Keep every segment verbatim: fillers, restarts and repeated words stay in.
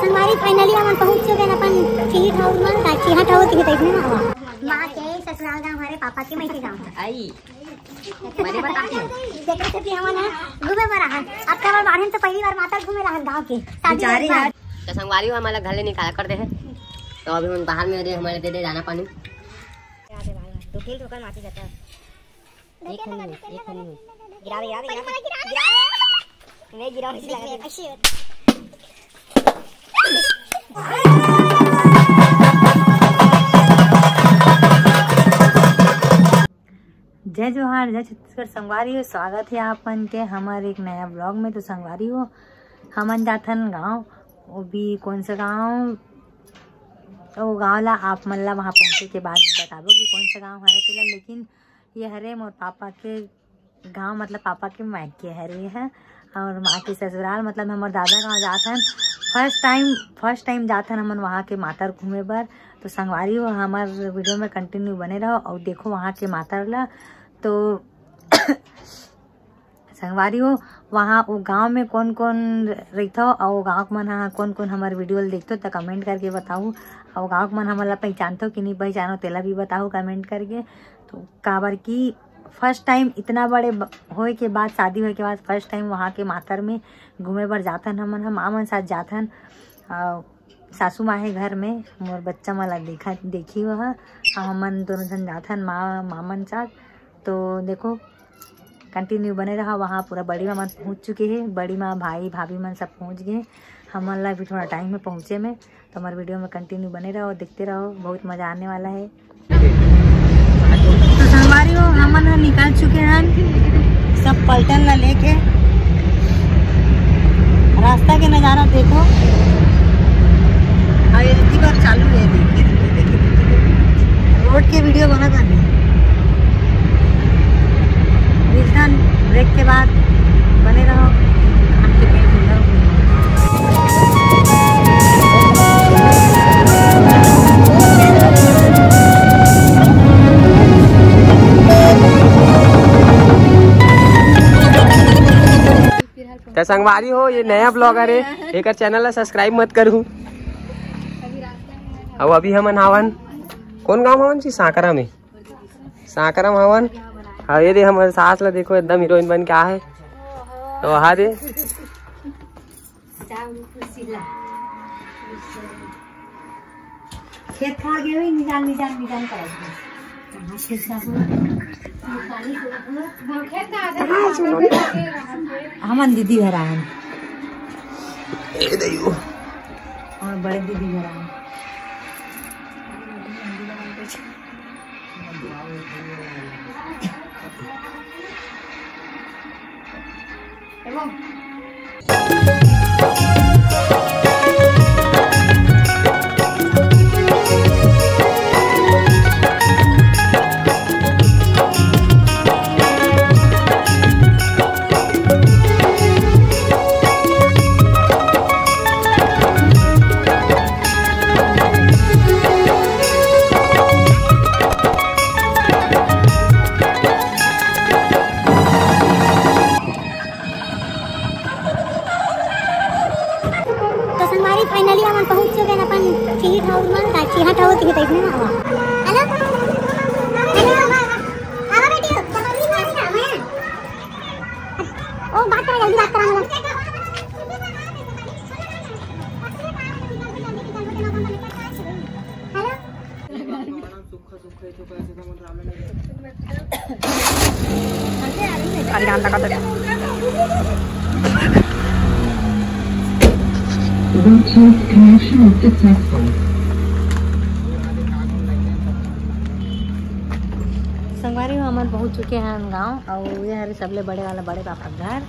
संगवारी, finally हमन पहुंच चुके हैं अपन चिल्ली ठाउर मन, ता चिहा ठाउर की तैसने में हवा। माँ के ससुराल गांव हरे, पापा के मइके गांव है। आई, मैंने बता दिया। देख रहे थे कि हमन ह घूमे बर आहन। अब तक बाढ़न तो पहली बार माता घूमे रहन गांव के। शादी बेचारी के बाद। यार। तो संगवारी हो, हमारा घर ले निकाला कर दे है। तो अभी हम बाहर में दे, हमारे दे दे दाना पानी। दो तीन ठोकर माटी जाता है। एक खन्नी, एक खन्नी। गिरावे, गिरावे, गिरावे। गिरावे। नहीं गिरावे, ऐसे लगा दे। जय जोहार, जय छत्तीसगढ़ संगवारी हो, स्वागत है आप मन के हमारे एक नया vlog में। तो संगवारी हो, हमन जाथन गांव, वो भी कौन सा गांव, वो गांव ला आप मन ला वहां पहुंचे के बाद बताबो कि कौन सा गांव हरे तेला। लेकिन ये हरे मोर पापा के गांव, मतलब पापा के मायके हरे है, और माँ के ससुराल, मतलब हमर दादा गांव जात हन। First time, first time जात हन हमन वहाँ के मातर घूमे बर। तो संगवारी हो, हमर video में continue बने रहो और देखो वहाँ के मातर ला। तो संगवारी हो, वहाँ वो गांव में कौन कौन रहिथो और वो गांव के मन हा कौन कौन हमारे video ल देखथो, तो comment करके बताओ। और गांव के मन हमन ला पहचानथो कि नहीं पहचानो, तेला भी बताओ comment करके। तो काबर कि first time इतना बड़े ब-, होए के बाद, शादी होए के बाद first time वहाँ के मातर में घूमे बर जाथन हमन, हम माँ मन साथ जाथन। अ, सासू माँ है घर में, मोर बच्चा मन ला देखा, देखी वह, हमन दोनों जन जाथन माँ, माँ मन साथ। तो देखो, continue बने रहा। वहाँ पूरा बड़ी माँ मन पहुँच चुके हैं, बड़ी माँ, भाई, भाभी मन सब पहुँच गए। हमन ला भी थोड़ा time में पहुँचे में, तो हमारे video में continue बने रहो, देखते रहो, बहुत मजा आने वाला है। तो संगवारी हो, हमन ह निकल चुके हैं सब पलटन ला लेके। रास्ता के नजारा देखो, और ये रिद्धि बार चालू है, देखिए, देखिए, देखिए, देखिए। रोड के video बनत है। मिलथन break के बाद, बने रहो। त संगवारी हो, ये नया vlog हरे, एकर channel ला subscribe मत करू। अब अभी हमन हावन, कौन गांव हावन जी? सांकरा में। सांकरा में हावन। हाँ, ये दे हमर सास ला देखो, एकदम heroine बन के आहे। तो वहाँ दे। खेत खा गए हुई, निजान, निजान, निजान करेगी। हमन दीदी घर आए हैं। ए दइयो। और बड़े दीदी घर आए हैं। तो संगवारी, finally हमन पहुंच चुके हैं अपन चिल्ली ठाउर मन, का चिहा ठाउर की तैसने में हवा। हेलो? हेलो? आवा बेटी, चपाती में आके खाओ, हैं? ओ, बात करा, जल्दी बात करा, मतलब। हेलो? अरे, गान लगा दे। Bluetooth connection successful. संगवारी हो, हमन पहुंच चुके हैं गांव, और ये हरे सबले बड़े वाला बड़े पापा घर।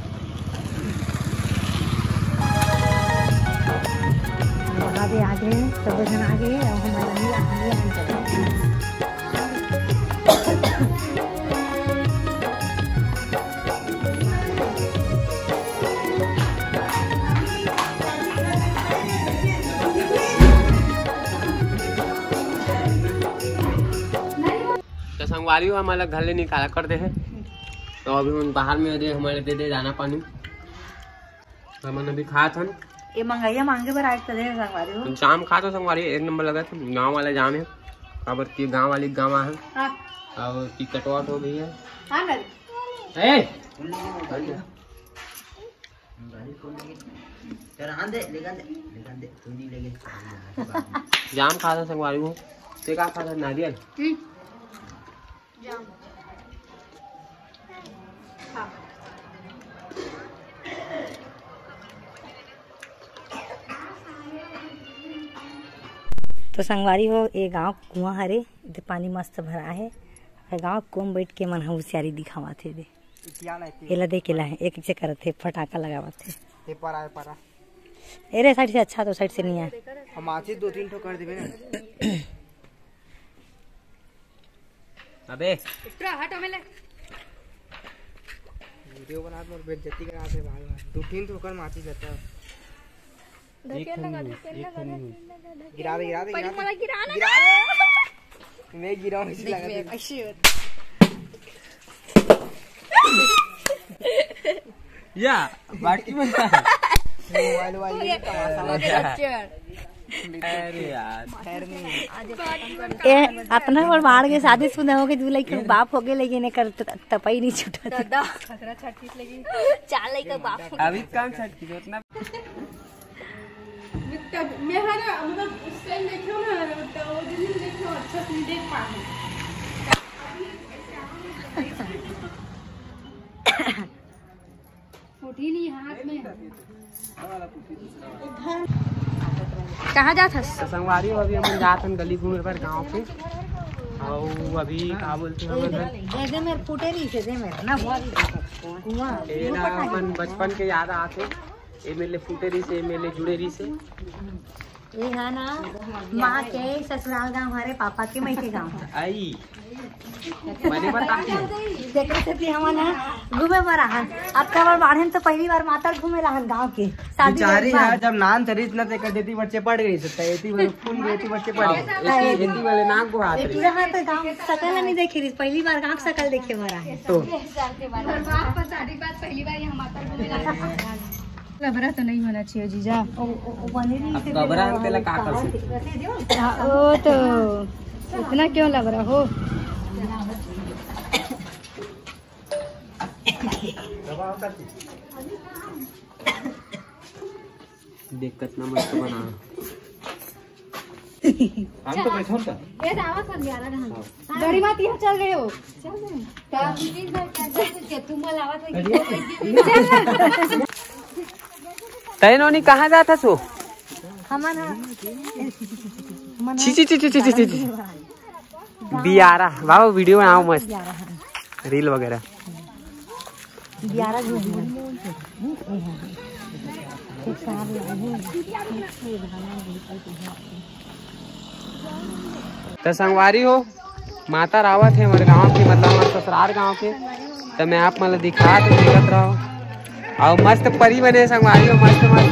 वहाँ भी आ गए, सब जन आ गए, और हमारे लिए आ गए, हम चले। तो संगवारी हो, हमन ला घर ले निकाला कर दे हे। तो अभी हम बाहर में दे, हमन ला दे दे दाना पानी। हमन अभी खात हन। ये मंगैया मांगे बर आए त दे संगवारी हो। जाम खा तो संगवारी, एक नंबर लगा था, गाँव वाला जाम है। काबर की गाँव वाली गाँव है। हाँ। और की कटवाट हो गई है। हाँ ना। ए! तेरा आन दे, लेकिन दे, लेकिन दे, तू नहीं लेके। जाम खा था संगवारी हो। ते का खा था, नारियल? हम्म। जाम। हाँ। तो संगवारी हो, ये गांव कुआं हरे, इते पानी मस्त भरा है। ये गांव कुआं बैठ के मन ह होशियारी दिखावत हे दे। एला देख, एला एक से करत हे, फटाका लगावत हे। ये पर आए, पर आ। एरे साइड से अच्छा, तो साइड से नहीं है। हम आज ही दो तीन ठो कर देबे ना। अबे। एक्स्ट्रा हट, हमें ले। वीडियो बना तो बेइज्जती करा दे भाई, भाई। दो तीन ठो कर माची जाता। धकेल लगा, धकेल लगा, धकेल लगा, धकेल लगा। गिरा दे, गिरा दे, पहले गिरा दे। मला गिरा ना। गिरा दे। मैं गिरा हूँ, इसी देख, लगा मैं दे। ऐसे होता। या, बाकी में क्या है? मोबाइल वाली ये तमाशा मगर लगा। Picture। अरे यार। खैर नहीं। ए, अतना बड़ बाढ़ के शादीशुदा हो के दू लइका के बाप हो गए, लेकिन एकर त-, तपई नहीं छूटत। दादा। चार लइका बाप हो गए। अभी काम छटकी उतना। तब मैं हर, मतलब, उस टाइम देखियो ना, तो वो दिन देखियो, अच्छा से नहीं देख पाए। उठी नहीं हाथ में। कहाँ जात हस? तो संगवारी हो, अभी हम जात हन गली घूमे बर गाँव के। और अभी का बोलते हैं हम इधर? दे दे मेरे फुटेरी से, दे मेरे ना, बहुत ही कुआं। ये ना अपन बचपन के याद आते। एमएलए फुटेरी से, एमएलए जुड़ेरी से। ये है ना, माँ के ससुराल गाँव हरे, पापा के मई के गाँव। आई। मने बता। देखो तो भी हम ना घूमे बर रहन। अब का बार बाढ़े में तो पहली बार मातर घूमे रहन गाँव के। शादी बेचारी के बाद। है, जब नान चरित न ते कर देती बच्चे पड़ गई, तो एती वाले फूल गई थी बच्चे पड़ गई। एती, एती वाले नाक को हाथ ये रही। पूरा हाथ गाँव सकल नहीं देखे रही, पहली बार गाँव सकल देखे बर रहन। तो शादी बाद पहली बार यहाँ मातर घूमे रहन। लबरा तो नहीं होना चाहिए जीजा। ओ, ओ, ओ, बने नहीं अब से कबरा हम तेला का कर सकते? हाँ, ओ तो इतना क्यों लबरा हो? देख कितना मस्त बना। हम तो बैठो का? ये जावा कर ग्यारह घंटा। गरीबा तिहार चल रहे हो? चल रहे हैं। तो आप भी चल रहे हो? तै नोनी कहाँ जात हस? हमन ह-, छी, छी, छी। बियारा, बाबा वीडियो बनाओ मस्त। बियारा है। रील वगैरह। बियारा घूम। त संगवारी हो, मातर आवत हे हमर गांव के, मतलब हमर ससुरार गांव के, त मैं आप मन ल दिखात हूं, देखत रहो। अउ मस्त परी बने संगवारी हो, मस्त मस्त।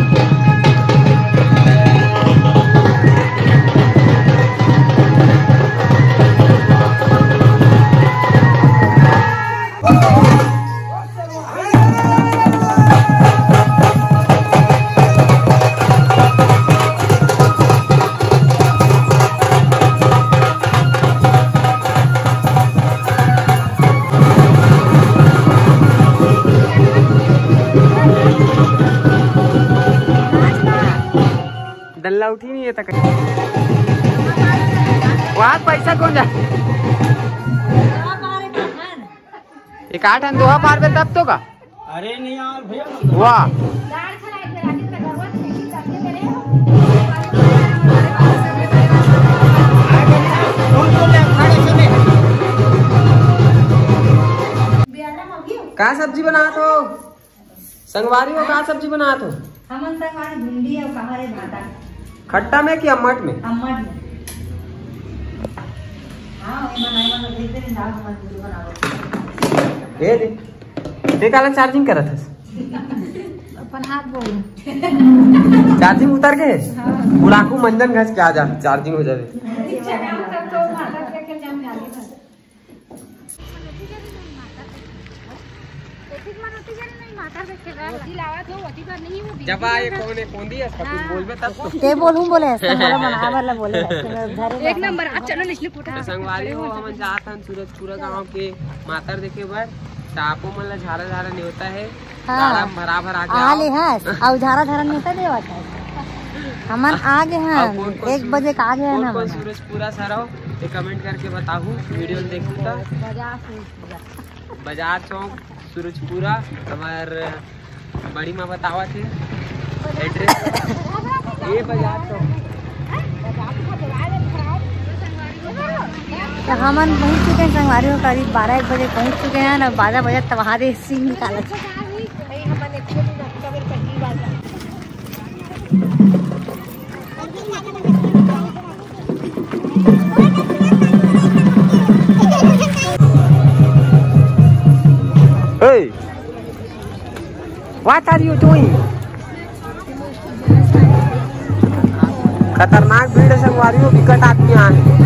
दल्ला उठी नहीं है तक। वहाँ पैसा कौन जा? एक आठ अन दोहा पार में तब तो का? अरे नहीं यार भैया। वाह। का सब्जी बनात हो? संगवारी हो, का सब्जी बनात हो? हमन संगवारी भिंडी अउ का हरे भाटा। खट्टा में कि अम्मट में? अम्मट में। हाँ, ये बनाए वाला भेज दे, दाल हमारे पूरी बनावत। दे दे। ते काला चार्जिंग करत हस? अपन हाथ बोल। चार्जिंग उतर के? हाँ। बुढ़ाकू मंजन घस के आ जा, चार्जिंग हो जावे। अच्छा, हम सब तो माता के जान जाने था। एतिक मन ओती जन नहीं माता देखे ला। जब आ ये कौन है, कौन दी है, इसका कुछ बोलबे तब तो। के बोलूं बोले, ऐसे मोला बनाए वाला बोले, ऐसे मैं उधर ही एक नंबर। आज चलो, इसने फोटो तो संगवारी हो, हमन जात हन सूरजपुरा गांव के मातर देखे बर। त आपो मन ला झारा झारा नेवता है। हाँ। गाड़ा में भरा भरा के आ आओ। ले हस, अउ झारा झारा नेवता देवत है। हमन आ गे हन, अउ कौन कौन एक सूरज-, बजे का आ गे हन कौन कौन हमन। सूरजपुरा सर हो, ये कमेंट करके बताहू, वीडियो ल देखहू त। बाजार सूरजपुरा। बाजार चौक सूरजपुरा, हमर बड़ी माँ बतावत हे एड्रेस। ये बाजार चौक। तो हमन पहुंच चुके हैं संगवारी हो, करीब बारह एक बजे पहुंच चुके हैं ना। बाजा बजा तब वहाँ दे सीन निकालत। Hey, what are you doing? खतरनाक भीड़ है संगवारी हो, बिकट आदमी आए हैं।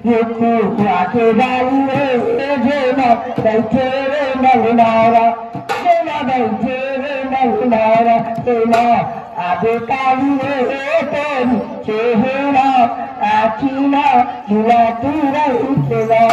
ये खूब आके डाली रे, जेना बैठे रे मलनारा, जेना बैठे रे मलनारा, जेना आबे काली रे तोरी चेहरा, आखी ना मिला तू रही तेरा।